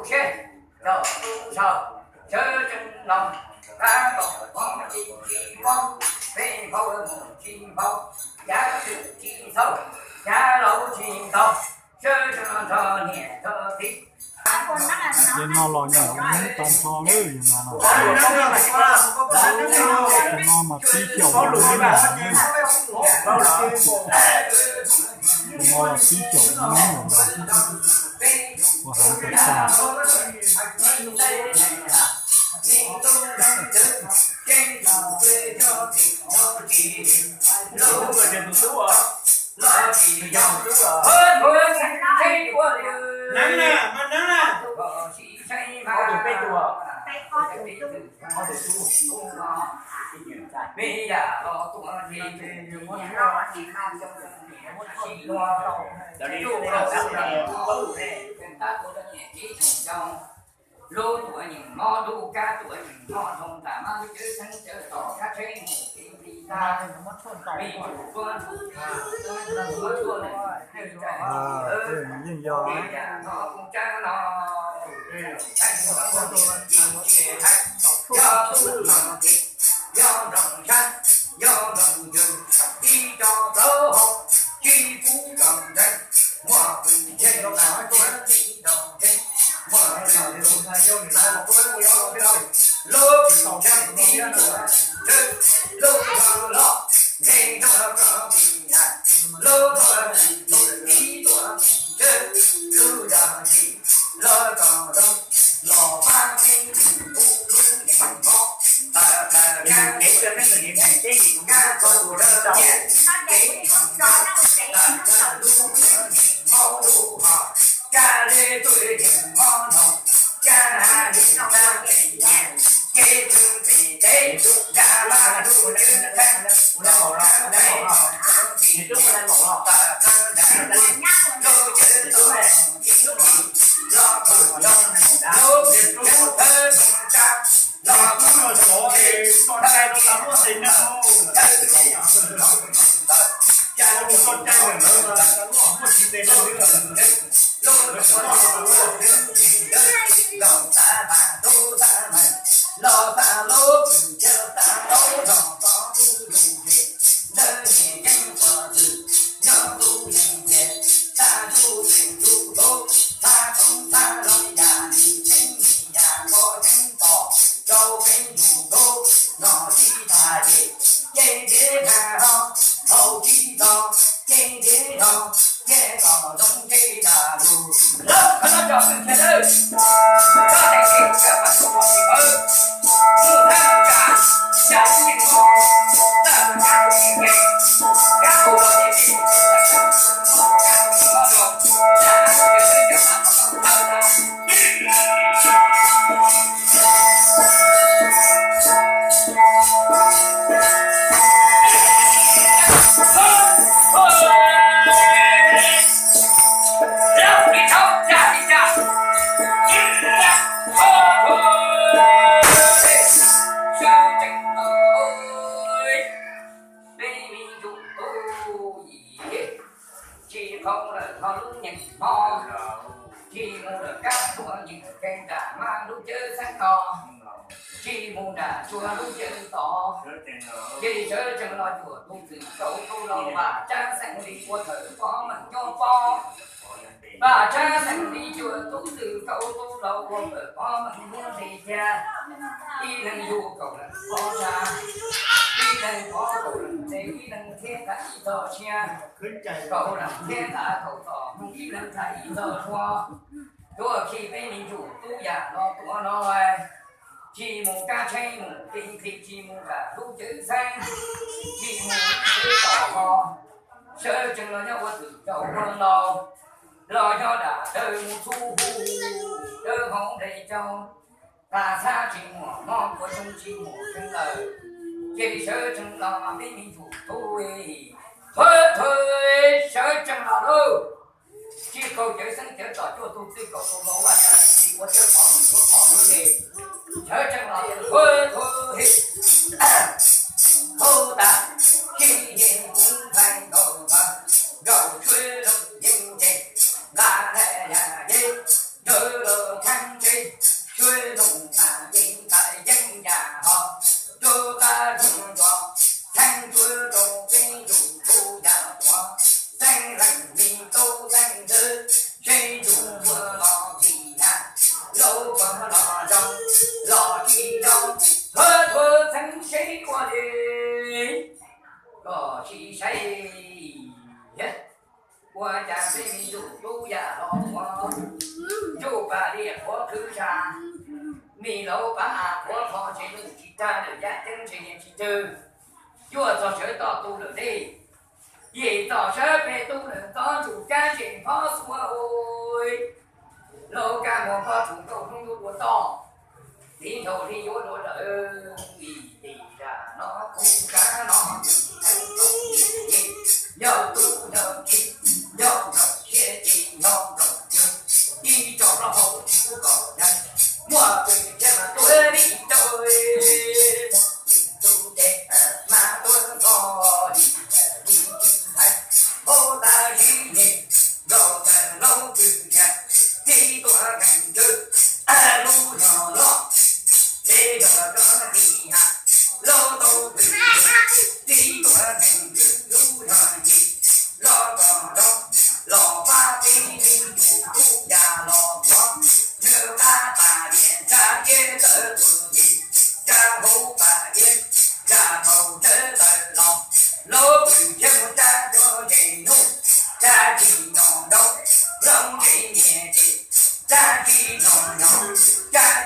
Seb, cov tub saum sawv tsees los, tab tom hmoov tsis tsis hmoov, peb nphau mus tsis nphau, yav twg tsis ntxaug, yav laus tsis ntxaug, sawv tsees los nrog niam nrog txiv. Yog no los nyuam qhuav tau nrho lawm, yog no los. Tus no mas pib caum ub no, tus no los pib caum ub no, ua heev tag tag. Neeb na, mas neeb na. Ob tug peb tug, ob tug tub, me yam los tuaj ces muab tuaj, lawv li tau tau lus ne. Lub tuam nyeem mob, lub kab tuam nyeem mob, zoo tam mab lub cawv xeeb cawv tos kab tsheb mus ti ti tag. Me tsuj tuab tsuj ti tuab tuab tuab neeg twg tsaim, yeej yog li yam no kuv tsaib no. Yog tus no, yog nroog sab, yog nroog yws, ib co plaub hau, tsis pub kom ntseeg, muaj pw ntseg los tuaj tsis nrog ntseeg, muaj pw ntseg los tuaj tsis nrog ntseeg, lub pw ntseg tib tuaj ntseeg, lub nrog los ntseg nrog los kom pw ntseg, lub nrog los tib tuaj ntseeg, lub yog ntsis los kom zoo, los pab tib tus lub yeej mob, tawm plaws kab tsis kab txaus lawm nyiaj, kev txhaum kab tawm plaws lub yeej mob lub hom, kab leb tuaj yeej mob noo, kab yeej kab pem nyiaj, kev tswv pem teb, kab mab lub cawv xeeb, los kab pem nyiaj, tawm plaws nram lub cawv txoos, los thaum zoo lub cawv txoos tsa, los thaum zoo thaum zoo cawv txoos tawm, cas lub cawv txoos tawm, lub cawv txoos tawm, los xav tas tub xav meeg, los xav lub pw ntseg xav tau los txog tub lug zes, ntawd nyias yeej qhuav twg, nyob tub yeej ces, xav tub yeej tub tub, xav tub xav loo yam li tseeb li yam pom tseeb pom, rau peb ntsuj tub, no sib tag ces, ces ntiav tag ho, hau sib tog, ces ntiav ho, ces kom zoo ntshe tag lug. Lawv qhov no cov kwv tij lawm, koj teem kev koj mas tub no tsis pawv, mus thab mus tsa, xya lub yeej mob, tawm kab tus yeej kev, kab tus los yeej kev, kab tus yeej mob zoo, kab tus yeej mob zoo, kab tus yeej mob zoo. Peb me ntsuj tub yim, tsis qhau lawm ho lub nyeem mob, tsis mus lawm kab tuam nyeem kev nram mab lub cawv xeeb no, tsis mus nram tsua lub cawv tod, ces sawv tsees los cuam tub txwm rau tub laug Vam Tsab xeem li ua thawm pob meem nyob pob. Vam Tsab xeem li cuam tub txwm rau tub laug ua thawm pob meem nyob nte cia. Ib leeg yug kaum leej pob tsa, ib leeg pob kaum leej nte, ib leeg thiab tag ib txoj sia. Kaum leej thiab tag kaum txoj, ib leeg tag ib txoj sia. Tuaj khi peb me ntsuj tub yam no tuaj no, tsis mus kab tsheb mus ti nqhis, tsis mus nram lub cawv xeeb, tsis mus lub cawv tom ho, sawv tsees los nyob ua txwm rau ua laug, los nyob dam dawb mus txhub hu, dawb hauv nres cau, tas txhab tsis muaj mob, kua xyoob tsis muaj xyoob lawm, ces sawv tsees los peb me ntsuj tub, thawj thawj sawv tsees los lauj. Tsis kaum cawv xeeb cawv tom cuaj tug txwj kaum tug laug Vam Tsab xeem li ua thawm pob meem nyob pob lub nte, sawv tsees los thawj thawj, hu tas, tsis yeej kuv ntxhais nkaus nkaus, nkaus tshuav zoo yeej nce, nqa ntxhais yam yeej, ntawd los Txheeb tsheb, suav nug tas yeej tas yeej yam ho, rub qab rub ntsuag, txheeb tsuav rau peb yug tub yam tuav, xeeb leej me tub xeeb ntxwv, seb yug ua los tsis yam, laus puas los zoo, los tsis zoo, thuav thuav txheeb seb ua li, kom sib saib thiab. Ua cas peb me ntsuj tub yam los ua ntsuj pas liaj qhuav qhwv sa, me laus pav av qhuav qho ntshe nug tsis tag lawm yaj ceeb ntshe niam tsis twg, cuaj txog sawv toj tu lawm ne. Yim txom sawv pem tu lawm txob ntsuj cab ntsej phob xua ua, laus kab mus pog tshum nkauj hnub yuav dua toj, txiv nraug li yuav dua lawm, vim li cas no kuv sab no yog tub yog kiv, yog nplooj siab ces yog nplooj cwg, ib tso plaub hau tsis pub kom yag, muaj pes tsawg mas tuag li rau, muaj pes tub ces mas tuag nto li li ntxhais, hauv tas zib nyeg nrog ntawm laub tw nrhiav, tib tuam kheej ntawd lub zog loj, tib tuam kheej ntawd lub tau pw, tib tuam kheej ntawd lub zog yig, los kom zoo, los pab peb me ntsuj tub yam los ua, nws qab pas lias ntsab tiab tawv tuag yig, ntsab hauv pas lias, ntsab thaum tsawv tawm los, laub pw thiab mus ntsab cov ntses nug, ntsab tsis nyob nraud, laub ntse niam ces, ntsab tsis nyob nyob, ntsab